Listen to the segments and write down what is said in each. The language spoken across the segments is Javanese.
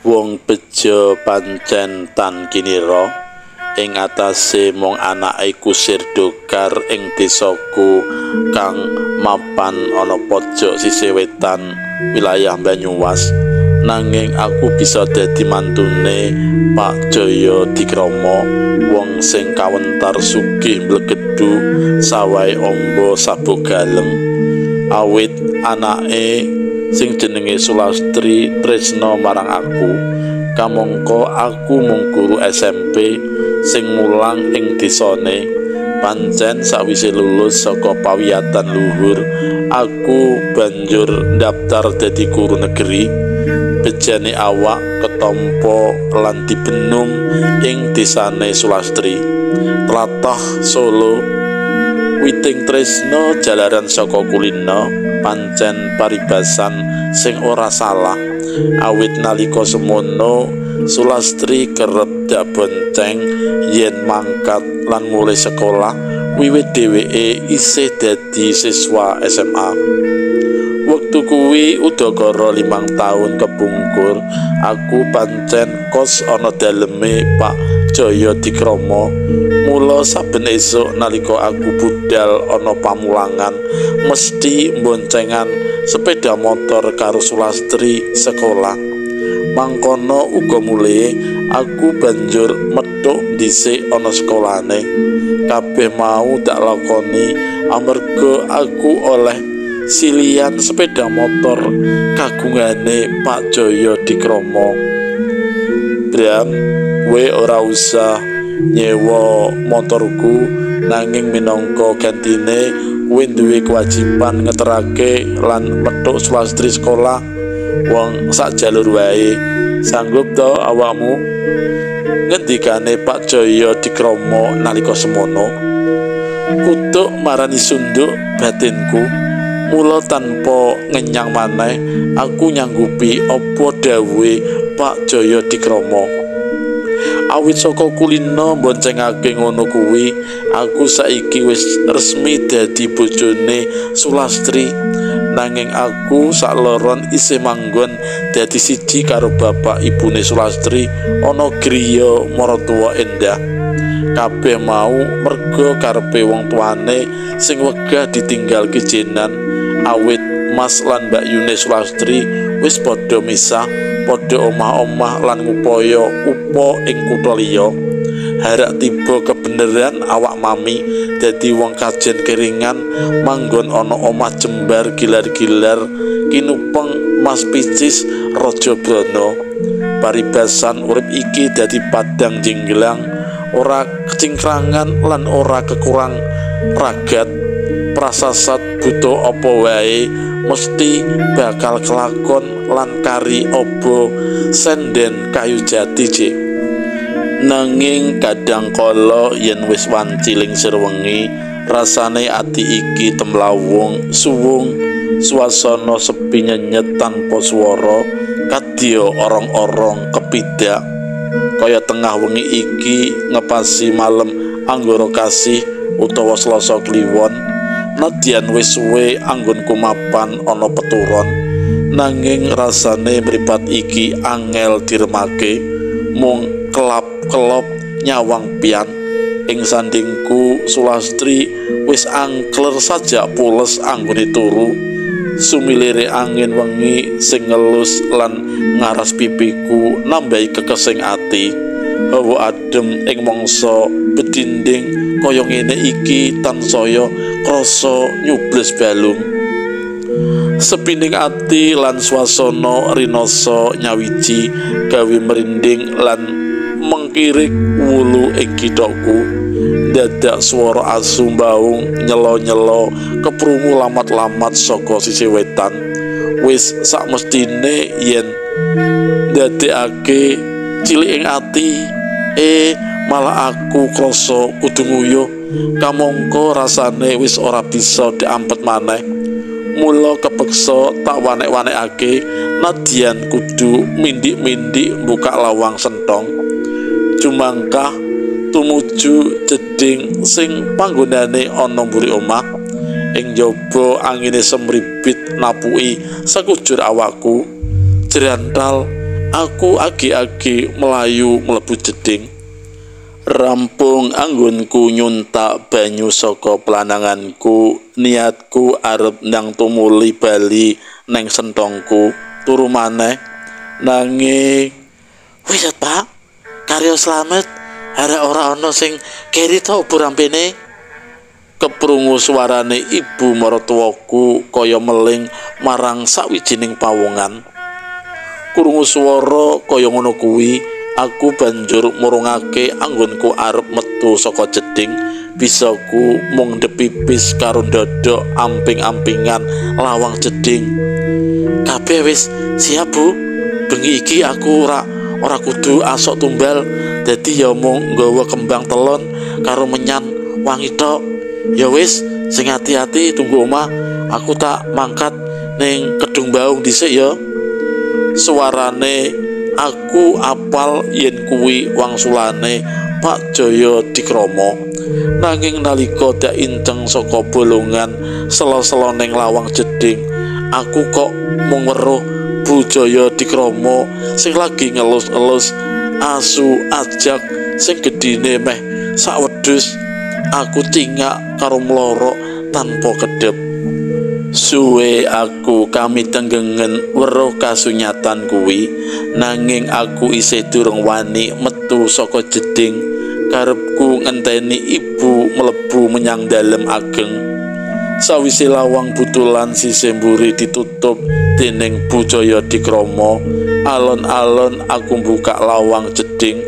Wong bejo pancen tan kinira ing atase mung anake kusir dokar ing desaku kang mapan ana pojok sisih wetan wilayah Banyuwas, nanging aku bisa dadi mantune Pak Jaya Dikrama, wong sing kawentar sugih mblegedhu sawahe amba sabuk galeng. Awit anake sing jenenge Sulastri tresna marang aku, kamangka aku mung guru SMP sing mulang ing desane. Pancen sawise lulus saka pawiyatan luhur, aku banjur ndaftar dadi guru negeri. Bejane awak ketampa lan dibenum ing desane Sulastri, tlatah Solo. Witing tresna jalaran saka kulina pancen paribasan sing ora salah. Awit nalika semono Sulastri kerep dak bonceng yen mangkat lan mulai sekolah wiwit dheweke isih dadi siswa SMA. Wektu kuwi udakara 5 tahun kepungkur, aku pancen kos ana daleme Pak Jaya Dikrama. Mula saben esuk nalika aku budal ana pamulangan mesti mboncengan sepeda motor karo Sulastri sekolah. Mangkono uga mulih aku banjur metuk dhisik ana sekolahane. Kabeh mau tak lakoni amarga aku oleh silian sepeda motor kagungane Pak Jaya Dikrama. Bram, kowe ora usah nyewa motorku, nanging minangka gantine kowe duwe kewajiban ngeterake lan metuk Sulastri sekolah wong sak jalur wae. Sanggup to awakmu? Ngendikane Pak Jaya Dikrama nalika semono. Kutuk marani sunduk batinku. Mula tanpa ngenyang maneh aku nyanggupi apa dawuhe Pak Jaya Dikrama. Awit saka kulina mboncengake ngono kuwi, aku saiki wis resmi dadi bojone Sulastri. Nanging aku sakloron isih manggon dadi siji karo bapak ibune Sulastri ana griya maratuwa endah. Kabeh mau merga karepe wong tuane sing wegah ditinggal kejenan. Awit Mas lan Mbak Yune Sulastri wis padha misah, padha omah-omah lan ngupaya upa ing kutha liya. Harak tiba kebeneran awak mami dadi wong kajen keringan manggon ana omah jembar gilar-gilar kinupeng Mas Picis Raja Brana. Paribasan urip iki dadi padang jinggelang, ora kecingkrangan lan ora kekurang ragat. Prasasat butuh apa wae mesti bakal kelakon lan kari obo senden kayu jati jek. Nanging kadang kala yen wis wanci lingsir wengi, rasane ati iki temlawung suwung, suasana sepi nyenyet tanpa swara, kadya orong-orong kepidak. Kaya tengah wengi iki ngepasi malem anggara kasih utawa Selasa Kliwon. Nadyan wis suwe anggonku mapan ana peturon, nanging rasane mripat iki angel diremake, mung kelap-kelop nyawang pian. Ing sandingku Sulastri wis angkler sajak pules anggone turu. Sumilire angin wengi sing ngelus lan ngaras pipiku nambahi kekesing ati. Hawa adem ing mangsa bedinding kaya ngene iki tansaya krasa nyubles balung. Sepining ati lan swasana rinasa nyawiji gawe merinding lan mengkirik wulu ing githokku. Dadak swara asu mbaung nyelo-nyelo keprungu lamat-lamat saka sisih wetan. Wis sakmestine yen ndadekake cilik ing ati, malah aku krasa kudu nguyuh kamangka rasane wis ora bisa diampet maneh. Mula kepeksa tak wanek-wanekake nadyan kudu mindik-mindik buka lawang sentong. Jumangkah tumuju jeding sing panggonane ana mburi omah. Ing njaba angine semribit napuki sekujur awakku. Jrantal aku agi-agi mlayu mlebu jeding. Rampung anggonku nyuntak banyu saka pelananganku, niatku arep nang tumuli bali neng sentongku turu maneh. Nanging wis Pak, karya slamet arek ora ana sing keri to ubur ampene. Keprungu suarane ibu maratuwaku kaya meling marang sawijining pawongan. Krungu swara kaya ngono kuwi, aku banjur murungake anggonku arep metu saka jeding. Bisaku mung ndepipis karo ndodok amping-ampingan lawang jeding. Kabeh wis siap, Bu. Bengi iki aku ora kudu asok tumbal, dadi ya mung nggawa kembang telon karo menyan wangi tok. Ya wis, sing ati-ati tunggu omah, aku tak mangkat ning Kedung Baung dhisik ya. Suarane aku apal yen kuwi wangsulane Pak Jaya Dikromo. Nanging nalika dak inceng saka bolongan sela-sela ning lawang jeding, aku kok mung weruh Bu Jaya Dikromo sing lagi ngelus-elus asu ajak sing gedine meh sak wedhus. Aku cingak karo mlorok tanpa kedep. Suwe aku kami tenggengen weruh kasunyatan kuwi, nanging aku isih durung wani metu saka jeding. Karepku ngenteni ibu mlebu menyang dalem ageng. Sawise lawang butulan sisih mburi ditutup dening Bu Jaya Dikromo, alon-alon aku buka lawang jeding.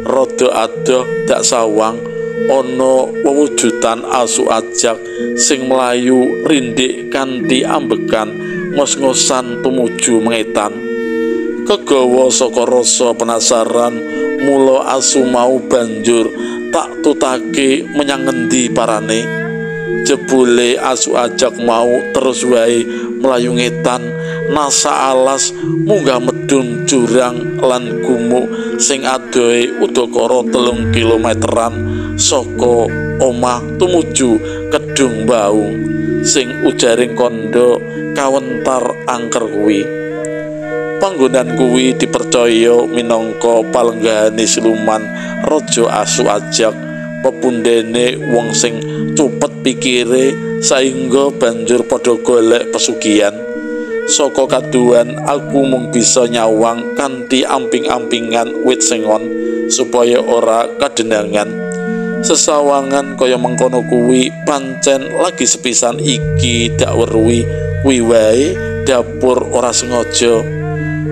Rada adoh dak sawang ana wewujudan asu ajak sing mlayu rindik kanthi ambekan ngos-ngosan tumuju mengetan. Kegawa saka rasa penasaran, mula asu mau banjur tak tutake menyang ngendi parane. Jebule asu ajak mau terus wae mlayu ngetan, nasa alas munggah medhun jurang lan gumuk sing adohe udakara 3 kilometeran saka omah tumuju Kedung Baung sing ujaring kandha kawentar angker kuwi. Panggonan kuwi dipercaya minangka palenggahane siluman raja asu ajak, pepundhene wong sing cupet pikire saengga banjur padha golek pesugihan. Saka kaduhan aku mung bisa nyawang kanthi amping-ampingan wit sengon supaya ora kadenangan. Sesawangan kaya mengkono kuwi pancen lagi sepisan iki dak weruhi kuwi wae dapur ora sengaja.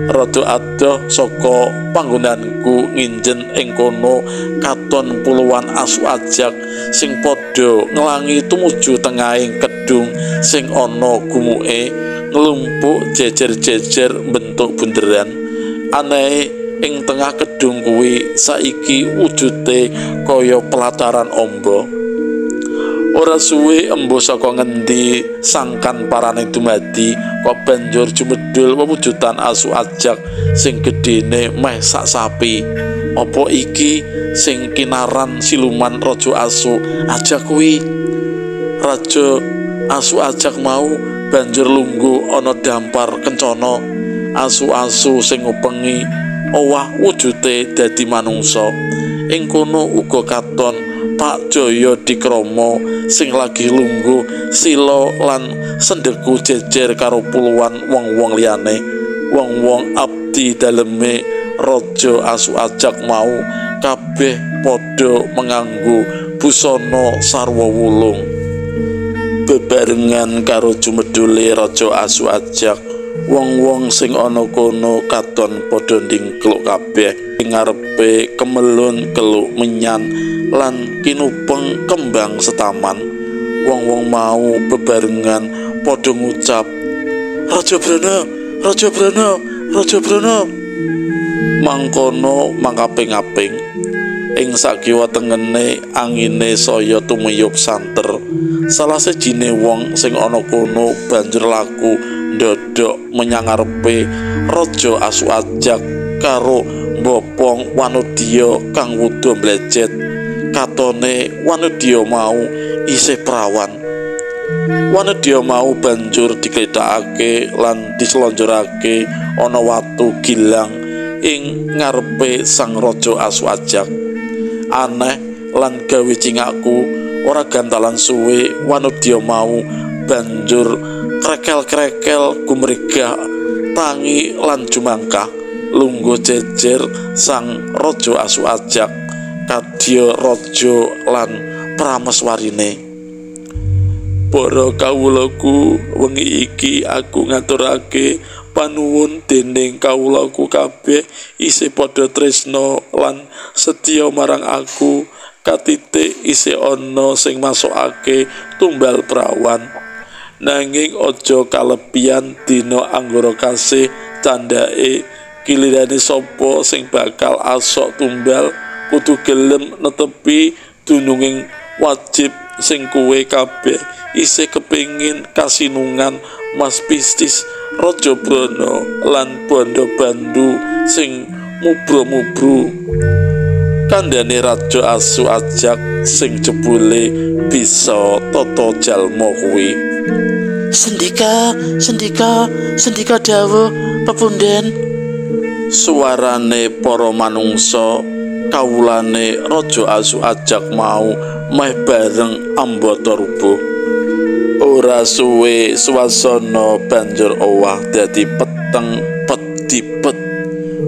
Rada adoh saka panggonanku nginjen ing kono katon puluhan asu ajak sing padha nglangi tumuju tengahing kedung sing ana gumuke nglumpuk jejer-jejer bentuk bunderan. Anehe ing tengah kedung kuwi saiki wujude kaya pelataran amba. Ora suwe embuh saka ngendi sangkan parane dumadi kok banjur jumedhul wewujudan asu ajak sing gedene meh sak sapi. Apa iki sing kinaran siluman raja asu ajak kuwi? Raja asu ajak mau banjur lungguh ana dampar kencana. Asu-asu sing ngupengi owah wujude dadi manungsa. Ing kono uga katon Pak Jaya Dikromo sing lagi lungguh sila lan sendeku jejer karo puluhan wong-wong liyane. Wong-wong abdi daleme raja asu ajak mau kabeh padha menganggo busana sarwa wulung. Bebarengan karo jumedule Raja Asu Ajak, wong-wong sing ana kono katon padha ndingkluk kabeh. Ing ngarepe kemelun keluk menyan lan kinupeng kembang setaman. Wong-wong mau bebarengan padha ngucap, "Raja Brana, Raja Brana, Raja Brana." Mangkono mangaping-aping. Ing sakiwa tengene angine saya tumiyup santer. Salah sijine wong sing ana kono banjur laku ndodhok menyang ngarepe Raja Asu Ajak karo mbopong wanodya kang wuda mblejet. Katone wanodya mau isih prawan. Wanodya mau banjur diglethakake lan dislonjorake ana watu gilang ing ngarepe sang Raja Asu Ajak. Aneh lan gawe cingakku, ora gantalan suwe wanodya mau banjur krekel-krekel gumregah tangi lan jumangkah lungguh jejer sang Raja Asu Ajak kadya raja lan prameswarine. Para kawulaku, wengi iki aku ngaturake panuwun dening kawulaku kabeh isih padha tresna lan setya marang aku. Katitik isih ana sing masukake tumbal prawan. Nanging aja kalebihan dina anggara kasih candhake kilirane sapa sing bakal asok tumbal kudu gelem netepi dununging wajib sing kuwe kabeh isih kepingin kasinungan Mas Pistis Raja Brana lan Bondo Bandu sing mubro-mubru. Kandhane Raja Asu Ajak sing jebule bisa tata jalma kuwi. Sendika, sendika, sendika dawuh pepunden. Suarane para manungsa kawulane Raja Asu Ajak mau meh bareng ambata rubuh. Ora suwe swasana banjur owah dadi peteng pedipet,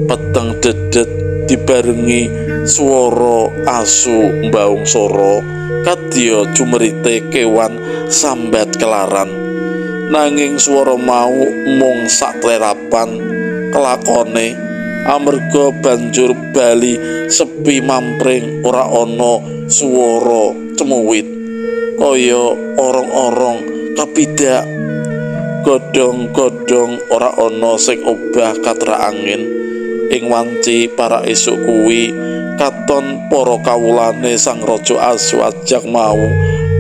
peteng dedet dibarengi swara asu mbaung sora kadya cumerite kewan sambat kelaran. Nanging swara mau mung saklerapan kelakone amarga banjur bali sepi mampring ora ana swara cemuwit kaya orong-orong kepidak. Godhong-godhong ora ana sing obah katra angin. Ing wanci para esuk kuwi katon para kawulane sang Raja Asu Ajak mau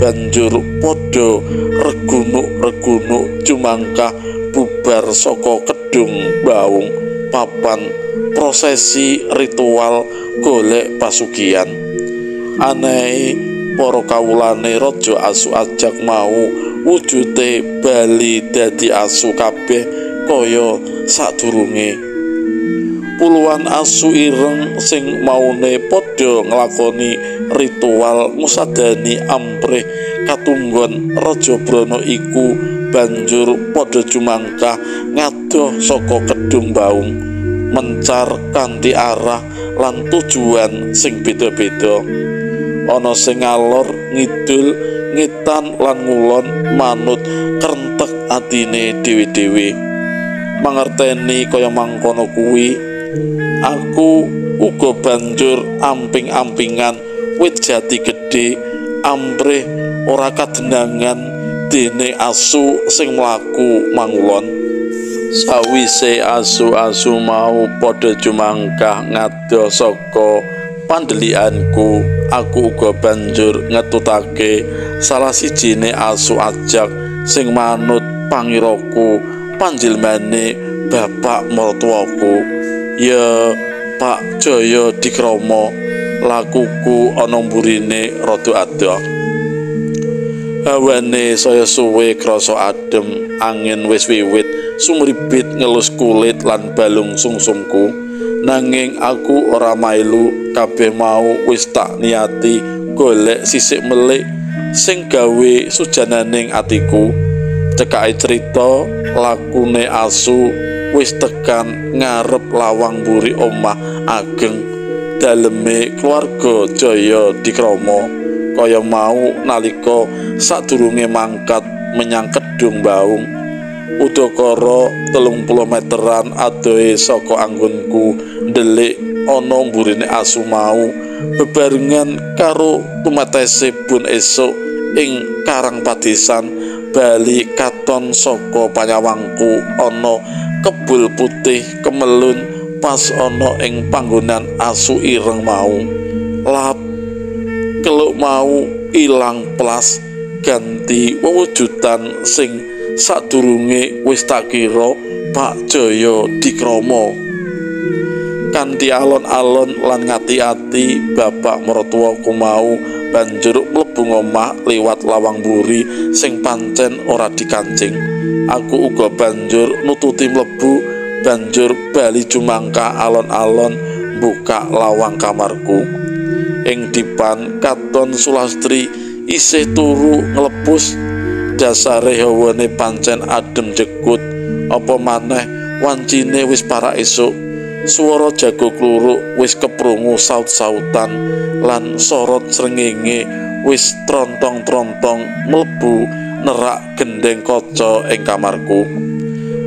banjur padha regunuk-regunuk jumangkah bubar saka kedung baung papan prosesi ritual golek pasugihan. Anehe para kawulane Raja Asu Ajak mau wujute bali dadi asu kabeh kaya sadurunge. Puluhan asu ireng sing maune padha nglakoni ritual ngusadani amprih katunggon Raja Brana iku banjur padha jumangkah ngadoh saka kedung baung mencar kanthi arah lan tujuan sing beda-beda. Ana sing ngalor ngidul ngetan lan ngulon manut krentek atine dhewe-dhewe. Mangerteni kaya mangkono kuwi, aku uga banjur amping-ampingan wit jati gedhe amprih ora kadenangan dene asu sing mlaku mangulon. Sawise asu-asu mau padha jumangkah ngadoh saka pandelikanku, aku uga banjur ngetutake salah sijine asu ajak sing manut pangiraku panjilmane bapak martuaku, ya Pak Jaya Dikrama. Lakuku ana mburine rada adoh. Hawane saya suwe krasa adem, angin wis wiwit sumribit ngelus kulit lan balung sungsumku. Nanging aku ora mailu, kabeh mau wis tak niati golek sisik melik sing gawe sujananing atiku. Cekake crita, lakune asu wis tekan ngarep lawang mburi omah ageng daleme keluarga Jaya Dikrama. kaya mau nalika sadurunge mangkat menyang Kedung Baung. Udakara 30 meteran adohe saka anggonku ndelik ana mburine asu mau bebarengan karo tumetese bun esuk ing karang padesan bali katon saka panyawangku ana kebul putih kemelun pas ana ing panggonan asu ireng mau. Lap keluk mau ilang plas ganti wewujudan sing sadurunge wis tak kira Pak Jaya Dikromo. Kanthi alon-alon lan ngati-ati bapak mertuaku mau banjur mlebu ngomah liwat lawang mburi sing pancen ora dikancing. Aku uga banjur nututi mlebu, banjur bali jumangka alon-alon buka lawang kamarku. Ing dipan katon Sulastri isih turu nglepus. Dasare hawane pancen adem jekut, apa maneh wancine wis para esuk. Swara jago kluruk wis keprungu saut-sautan lan sorot srengenge wis trontong-trontong mlebu nerak gendeng kaca ing kamarku.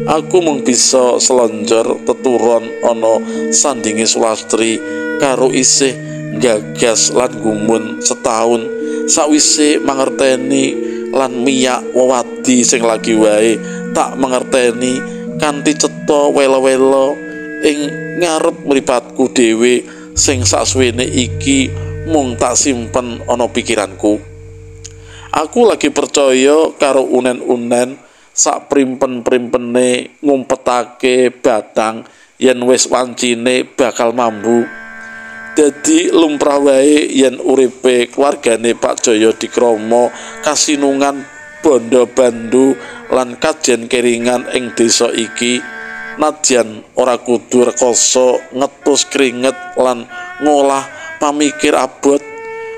Aku mung bisa selonjor teturon ana sandinge Sulastri karo isih gagas lan gumun setahun sawise mangerteni lan miyak wewadi sing lagi wae tak mangerteni kanthi cetha wela-wela ing ngarep mripatku dhewe sing saksuwene iki mung tak simpen ana pikiranku. Aku lagi percaya karo unen-unen sak primpen-primpene ngumpetake batang yen wis wancine bakal mambu. Dadi lumrah wae yen uripe keluargane Pak Jaya Dikromo kasinungan bondo bandu lan kajen keringan ing desa iki. Nadyan ora kudu rekoso ngetus keringet lan ngolah pamikir abot,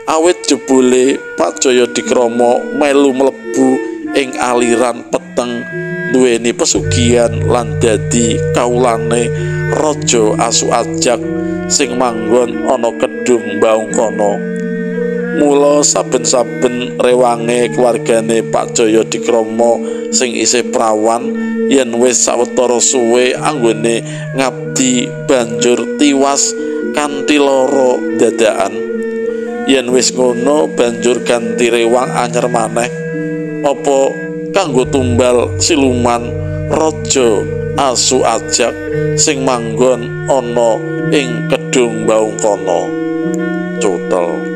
awit jebule Pak Jaya Dikromo melu mlebu ing aliran peteng duweni pesugihan lan dadi kawulane raja asu ajak sing manggon ana Kedung Baung kono. Mula saben-saben rewange keluargane Pak Jaya Dikromo sing isih prawan yen wis sawetara suwe anggone ngabdi banjur tiwas kanthi lara dadakan. Yen wis ngono banjur ganti rewang anyar maneh apa kanggo tumbal siluman raja asu ajak sing manggon ana ing Kedung Baung kono. Cutel.